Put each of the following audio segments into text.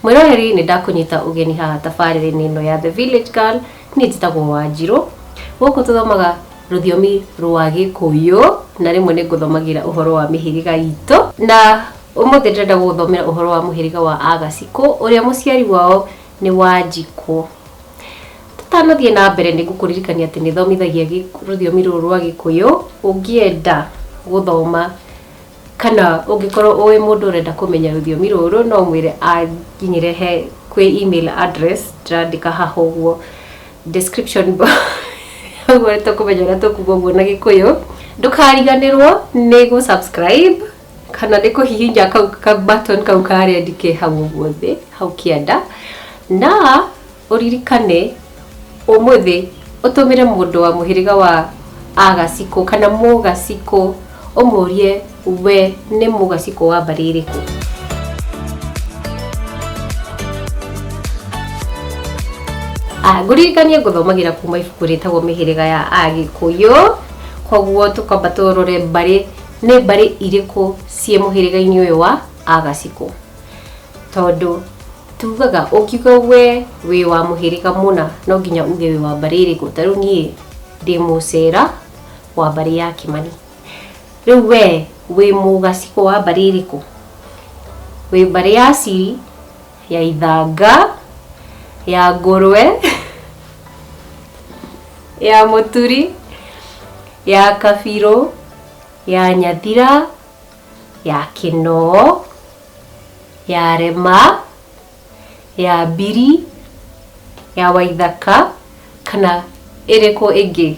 Mwĩroreri nĩ ndakũnyita ũgeni haha tabarĩra-inĩ ĩno ya The Village Girl, niĩ njĩtagwo Wanjirũ. Gũkũ tũthomaga rũthiomi rwa Gĩkũyũ na rĩmwe nĩ ngũthomagĩra ũhoro wa mĩhĩrĩga itũ, na ũmũthĩ ndĩrenda gũgũthomera ũhoro wa mũhĩrĩga wa Agacikũ ũrĩa mũciari wao nĩ Wanjikũ. Tũtanathiĩ na mbere nĩ ngũkũririkania atĩ nĩ thomithagia rũthiomi rũrũ rwa Gĩkũyũ, ũngĩenda gũthoma kana ũngĩkorwo ũĩ mũndũ ũrenda kũmenya rũthiomi rũrũ no ũmwĩre anginyĩre he kwĩ email address ndĩrandĩka haha ũguo description box ũguo nĩ tũkũmenya ũrĩa tũkuga ũguo na Gĩkũyũ. Ndũkariganĩrwo nĩ gũ subscribe kana nĩ kũhihinya kau ka button kau ka red ke hau ũguo thĩ hau kĩanda, na ũririkane ũmũthĩ ũtũmĩre mũndũ wa mũhĩrĩga wa Agacikũ kana Mũgacikũ ũmũrie we nĩ Mũgacikũ wa mbarĩ ĩrĩkũ. Ngũririkanie ngũthomagĩra kuma ibuku rĩtagwo Mĩhĩrĩga ya Agĩkũyũ, koguo tũkwamba tũrore mbarĩ nĩ mbarĩ irĩkũ ciĩ mũhĩrĩga-inĩ ũyũ wa Agacikũ, tondũ tugaga ũkiuga we wĩ wa mũhĩrĩga mũna no nginya uge wĩ wa mbarĩ ĩrĩkũ. Ta rĩu niĩ ndĩ mũcera wa mbarĩ ya Kĩmani, rĩu we wĩ mũgacikũ wa mbarĩ ĩrĩkũ? Wĩ mbarĩ ya Ciri, ya Ithanga, ya Ngũrwe, ya Mũturi, ya Kabirũ, ya Nyathira, ya Kĩnoo, ya Rema, ya Mbiri, ya Waithaka, kana ĩrĩkũ ĩngĩ,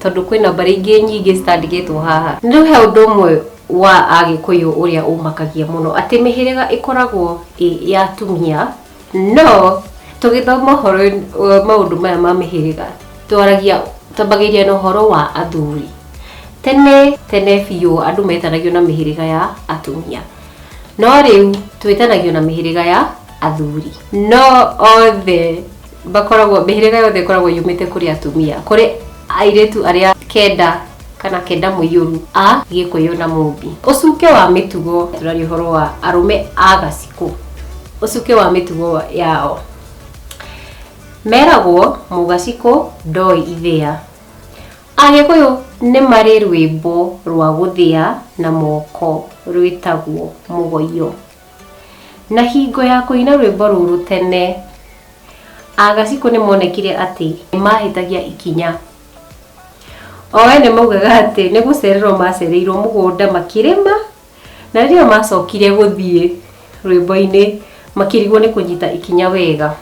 tondũ kwĩna mbarĩ ingĩ nyingĩ citandĩkĩtwo haha. Rĩu he ũndũ ũmwe wa Agĩkũyũ ũrĩa ũmakagia mũno, atĩ mĩhĩrĩga ĩkoragwo ĩ ya atumia, no tũgĩthoma ũhoro maũndũ maya ma mĩhĩrĩga, twaragia twambagĩrĩria na ũhoro wa athuri. Tene tene biũ andũ metanagio na mĩhĩrĩga ya atumia. No rĩu twĩtanagio na mĩhĩrĩga ya athuri. No othe makoragwo, mĩhĩrĩga yothe ĩkoragwo yumĩte kũrĩ atumia, kũrĩ airĩtu arĩa kenda kana kenda mũiyũru a Gĩkũyũ na Mũmbi. Ũcuke wa mĩtugo, tũraria ũhoro wa arũme a Gacikũ, ũcuke wa mĩtugo yao. Meragwo Mũgacikũ ndoĩ ithĩa. Agĩkũyũ nĩ marĩ rwĩmbo rwa gũthĩa na moko rwĩtagwo mũgoiyo. Na hingo ya kũina rwĩmbo rũrũ tene, Agacikũ nĩ monekire atĩ nĩ mahĩtagia ikinya. O ene maugaga atĩ nĩ gũcererwo macereirwo mũgũnda makĩrĩma na rĩrĩa macokire gũthiĩ rwĩmbo-inĩ makĩrigwo nĩ kũnyita ikinya wega.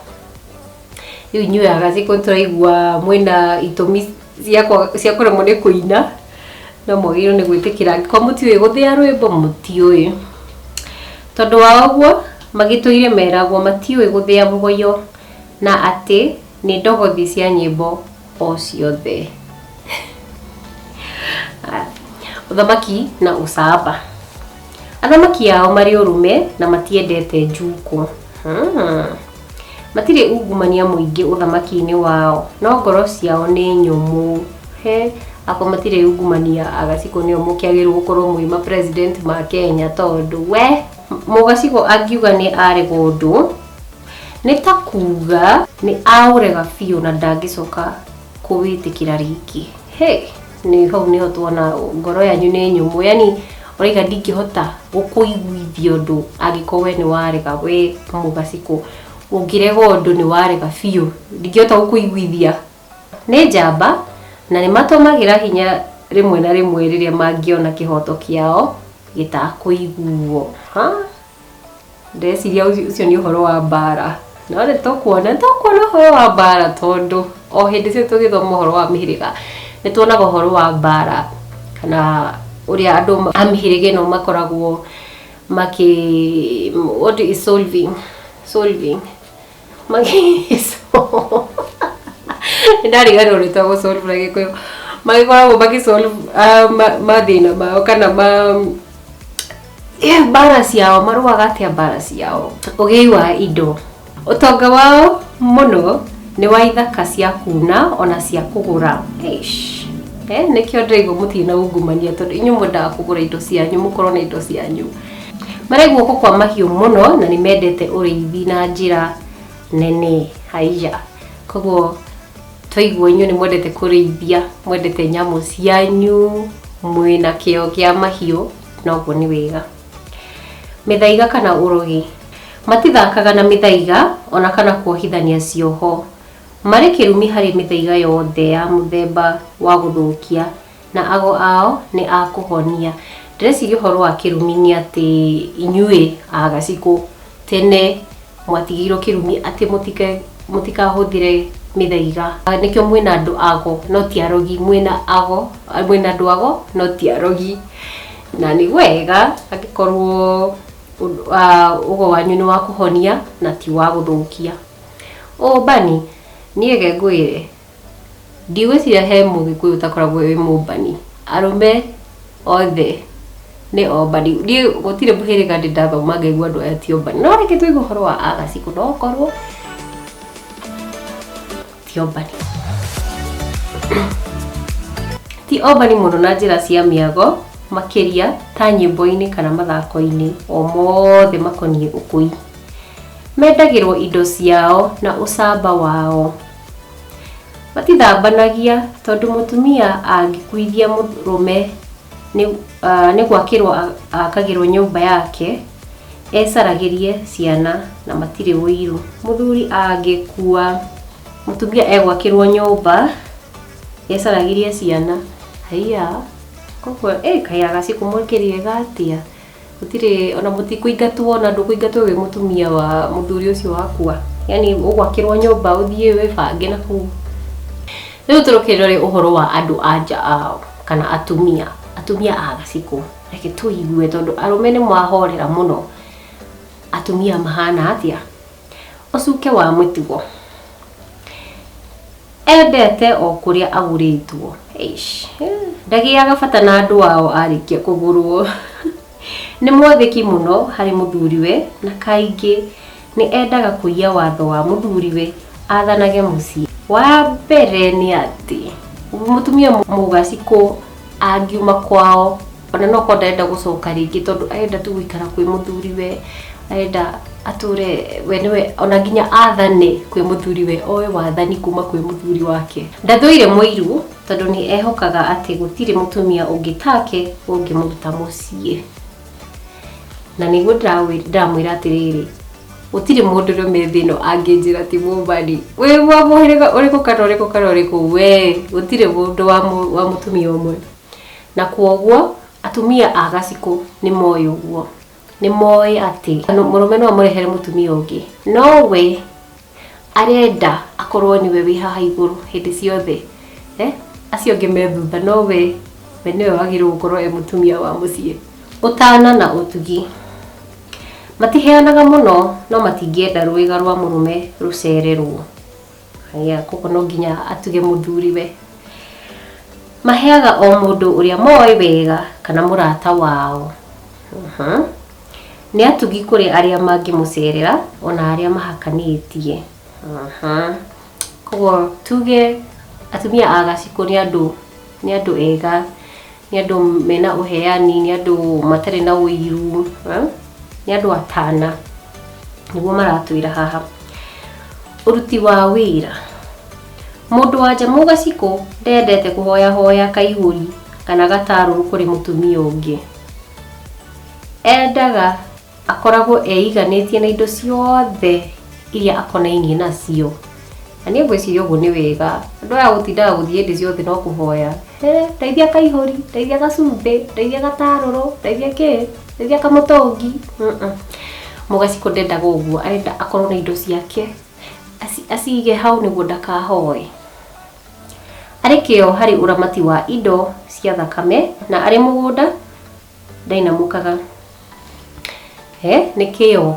Rĩu inyuĩ Agacikũ tũraigua mwĩna itũmi cia kũremwo nĩ kũina, no mwagĩrĩirwo nĩ gwĩtĩkĩra angĩkorwo mũtiũĩ gũthĩa rwĩmbo mũtiũĩ. Tondũ wa ũguo magĩtũire meragwo matiũĩ gũthĩa mũgoyo na atĩ nĩ ndogothi cia nyĩmbo o ciothe. Ũthamaki na ũcamba. Athamaki ao marĩ ũrũme na matiendete njukũ. Matirĩ ungumania mũingĩ ũthamaki-inĩ wao, no ngoro ciao nĩ nyũmũ. He, akorwo matirĩ ungumania Agacikũ nĩo mũkĩagĩrĩirwo gũkorwo mwĩ ma president ma Kenya tondũ we Mũgacikũ angiuga nĩ arega ũndũ, nĩ ta kuga nĩ aũrega biũ na ndangĩcoka kũwĩtĩkĩra rĩngĩ. He, nĩ hau nĩho tuona ngoro yanyu nĩ nyũmũ, yani ũraiga ndingĩhota gũkũiguithia ũndũ angĩkorwo we nĩ warega, we Mũgacikũ ũngĩrega ũndũ nĩ warega biũ, ndingĩhota gũkũiguithia. Nĩ njamba na nĩ matũmagĩra hinya rĩmwe na rĩmwe rĩrĩa mangĩona kĩhoto kĩao gĩtakũiguo. Ha? Ndĩreciria ũcio nĩ ũhoro wa mbara. No nĩ tũkuona, nĩ tũkuona ũhoro wa mbara tondũ o hĩndĩ ciothe tũgĩthoma ũhoro wa mĩhĩrĩga nĩ tuonaga ũhoro wa mbara kana ũrĩa andũ a mĩhĩrĩga ĩno makoragwo makĩ what is solving, solving magĩ nĩ ndariganĩrwo rĩtwa gũ solve na Gĩkũyũ, magĩkoragwo magĩ solve mathĩna mao kana ma mbara ciao, marũaga atĩa mbara ciao. Ũgĩi wa indo, ũtonga wao mũno nĩ wa ithaka cia kuna ona cia kũgũra. Eish, nĩkĩo ndĩraigua mũtirĩ na ungumania tondũ inyuĩ mwendaga kũgũra indo cianyu, mũkorwo na indo cianyu. Marĩ guoko kwa mahiũ mũno na nĩ mendete ũrĩithi na njĩra nene. Haiya. Koguo twaigua inyuĩ nĩ mwendete kũrĩithia, mwendete nyamũ cianyu, mwĩna kĩo kĩa mahiũ, noguo nĩ wega. Mĩthaiga kana ũrogi. Matithakaga na mĩthaiga ona kana kuohithania cioho. Marĩ kĩrumi harĩ mĩthaiga yothe ya mũthemba wa gũthũkia na ago ao nĩ a kũhonia. Ndĩreciria ũhoro wa kĩrumi nĩ atĩ inyuĩ a Gacikũ tene mwatigĩirwo kĩrumi atĩ mũtikahũthĩre mĩthaiga. Nĩkĩo mwĩna andũ ago no ti arogi, mwĩna ago, mwĩna andũ ago no ti arogi. Na nĩ wega angĩkorwo ũgo wanyu nĩ wa kũhonia na ti wa gũthũkia. Ũmbani, niĩ reke ngwĩre, ndigwĩciria he mũgĩkũyũ ũtakoragwo wĩ mũmbani. Arũme othe nĩ ombani. Niĩ gũtirĩ mũhĩrĩga ndĩ ndathoma ngaigua andũ aya ti ombani. No reke tũigue ũhoro wa Agacikũ, no okorwo ti ombani. Ti ombani mũno na njĩra cia mĩago makĩria ta nyĩmbo-inĩ kana mathako-inĩ o mothe makoniĩ ũkũi. Mendagĩrwo indo ciao na ũcamba wao. Matithambanagia tondũ mũtumia angĩkuithia mũrũme nĩ gwakĩrwo akagĩrwo nyũmba yake ecaragĩrie ciana na matirĩ ũiru. Mũthuri angĩkua mũtumia egwakĩrwo nyũmba ecaragĩrie ciana. Haiya, koguo kaĩ Agacikũ mũkĩrĩega atĩa? Gũtirĩ ona mũtikũingatwo ona ndũkũingatwo wĩ mũtumia wa mũthuri ũcio wakua. Yaani ũgwakĩrwo nyũmba ũthiĩ wĩbange na kũu. Rĩu tũrũkĩrore ũhoro wa andũ a nja ao kana atumia, atumia a Gacikũ. Reke tũigue tondũ arũme nĩ mwahorera mũno. Atumia mahana atĩa? Ũcuke wa mĩtugo. Endete o kũrĩa agũrĩtwo. Eish. Ndagĩaga bata na andũ ao arĩkia kũgũrwo. Nĩ mwathĩki mũno harĩ mũthuriwe na kaingĩ nĩ endaga kũiya watho wa mũthuriwe athanage mũciĩ. Wa mbere nĩ atĩ mũtumia mũgacikũ angiuma kwao ona no korwo ndarenda gũcoka rĩngĩ tondũ arenda tu gũikara kwĩ mũthuriwe, arenda atũre we nĩwe ona nginya athane kwĩ mũthuriwe, oe wathani kuma kwĩ mũthuri wake. Ndathũire mũiru tondũ nĩ ehokaga atĩ gũtirĩ mũtumia ũngĩ take ũngĩmũruta mũciĩ. Na nĩguo ndĩramwĩra atĩrĩrĩ, gũtirĩ mũndũrũme thĩ ĩno angĩnjĩra ti mũmbani. Wĩ wa mũhĩrĩga ũrĩkũ kana ũrĩkũ kana ũrĩkũ, we gũtirĩ mũndũ wa mũtumia ũmwe. Na kwoguo atumia a Gacikũ nĩ moĩ ũguo. Nĩ moĩ atĩ mũrũme no amũrehere mũtumia ũngĩ, no we arenda akorwo nĩwe wĩ haha igũrũ hĩndĩ ciothe. Acio angĩ me thutha, no we nĩwe wagĩrĩirwo gũkorwo e mũtumia wa mũciĩ. Ũtana na ũtugi. Matiheanaga mũno no matingĩenda rwĩga rwa mũrũme rũcererwo. Haya, koguo no nginya atuge mũthuriwe. Maheaga o mũndũ ũrĩa moĩ wega kana mũrata wao. Nĩ atugi kũrĩ arĩa mangĩmũcerera ona arĩa mahakanĩtie. Koguo tuge atumia a Gacikũ nĩ andũ ega, nĩ andũ mena ũheani, nĩ andũ matarĩ na ũiru, nĩ andũ atana, nĩguo maratwĩra haha. Ũruti wa wĩra. Mũndũ wa nja mũgacikũ ndendete kũhoyahoya kaihũri kana gatarũrũ kũrĩ mũtumia ũngĩ. Endaga akoragwo eiganĩtie na indo ciothe iria akonainie nacio. Na niĩ ngwĩciria ũguo nĩ wega. Andũ aya gũtindaga gũthiĩ hĩndĩ ciothe no kũhoya. He, ndeithia kaihũri, ndeithia gacumbĩ, ndeithia gatarũrũ, ndeithia kĩ, ndeithia kamũtũngi. Mũgacikũ ndendaga ũguo, arenda akorwo na indo ciake, acige hau nĩguo ndakahoe. Arĩ kĩo harĩ ũramati wa indo cia thakame na arĩ mũgũnda ndainamũkaga. He, nĩ kĩo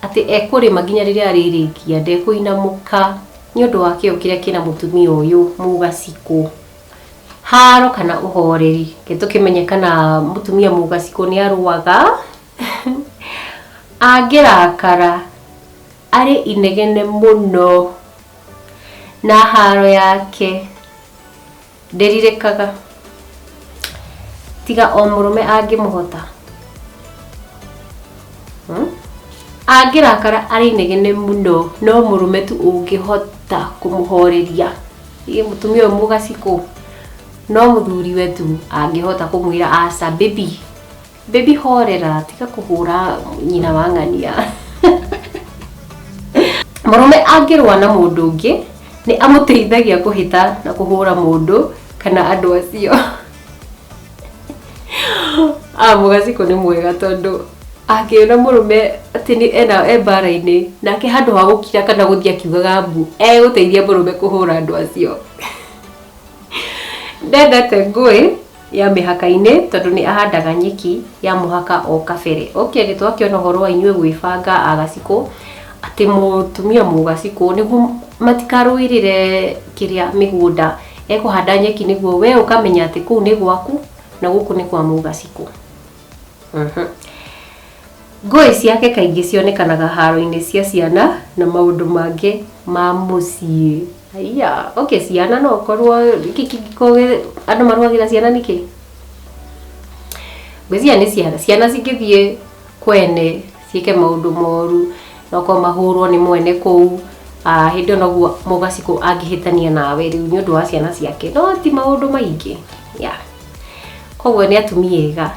atĩ ekũrĩma nginya rĩrĩa arĩrĩkia, ndekũinamũka nĩ ũndũ wa kĩo kĩrĩa kĩna mũtumia ũyũ mũgacikũ. Haro kana ũhoreri, reke tũkĩmenye kana mũtumia mũgacikũ nĩ arũaga. Angĩrakara arĩ inegene mũno na haro yake ndĩrirĩkaga, tiga o mũrũme angĩmũhota. Angĩrakara arĩ inegene mũno, no mũrũme tu ũngĩhota kũmũhoreria. Ĩ mũtumia ũyũ mũgacikũ, no mũthuriwe tu angĩhota kũmwĩra aca baby, baby horera, tiga kũhũra nyina wa ng'ania. Mũrũme angĩrũa na mũndũ ũngĩ, nĩ amũteithagia kũhĩta na kũhũra mũndũ kana andũ acio. Ah, mũgacikũ nĩ mwega tondũ angĩona mũrũme atĩ nĩ ena e mbara-inĩ nake handũ ha gũkira kana gũthiĩ akiugaga mbu egũteithia mũrũme kũhũra andũ acio. Ndendete ngũĩ ya mĩhaka-inĩ tondũ nĩ ahandaga nyeki ya mũhaka o kabere. Okay, nĩ twakĩona ũhoro wa inyuĩ gwĩbanga agacikũ atĩ mũtumia mũgacikũ nĩguo matikarũĩrĩre kĩrĩa mĩgũnda Ekũhanda nyeki nĩguo we ũkamenya atĩ kũu nĩ gwaku na gũkũ nĩ kwa Mũgacikũ. Ngũĩ ciake kaingĩ cionekanaga haro-inĩ cia ciana na maũndũ mangĩ ma mũciĩ. Haiya, okay ciana no ũkorwo nĩkĩ kĩngĩkorwo andũ marũagĩra ciana nĩkĩ? Ngwĩciria nĩ ciana, ciana cingĩthiĩ kwene ciĩke maũndũ moru, no korwo mahũrwo nĩ mwene kũu, hĩndĩ ĩyo noguo mũgacikũ angĩhĩtania nawe rĩu nĩ ũndũ wa ciana ciake, no ti maũndũ maingĩ, yeah. Koguo nĩ atumia ega,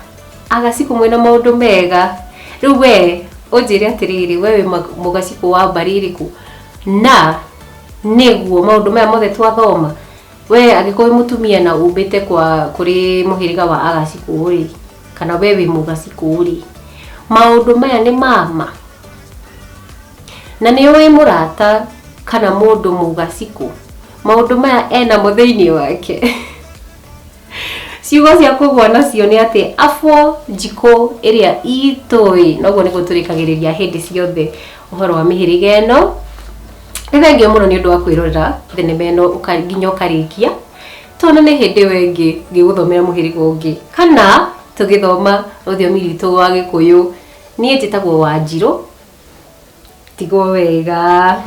agacikũ mwĩna maũndũ mega, rĩu we ũnjĩre atĩrĩrĩ, we wĩ mũgacikũ wa mbarĩ ĩrĩkũ? Na nĩguo maũndũ maya mothe twathoma, we angĩkorwo wĩ mũtumia na umĩte kwa kũrĩ mũhĩrĩga wa agacikũ rĩ, kana we wĩ mũgacikũ rĩ, maũndũ maya nĩ ma ma? Na nĩ ũĩ mũrata kana mũndũ mũgacikũ maũndũ maya enamo thĩinĩ wake? Ciugo cia kũgwa nacio nĩ atĩ abwo njikũ ĩrĩa itũĩ. Noguo nĩguo tũrĩkagĩrĩria hĩndĩ ciothe ũhoro wa mĩhĩrĩga ĩno. Nĩ thengiũ mũno nĩ ũndũ wa kwĩrorera thenema ĩno nginya ũkarĩkia. Tuonane hĩndĩ ĩyo ĩngĩ ngĩgũthomera mũhĩrĩga ũngĩ kana tũgĩthoma rũthiomi rwitũ rwa Gĩkũyũ. Niĩ njĩtagwo Wanjirũ. Tigwo wega.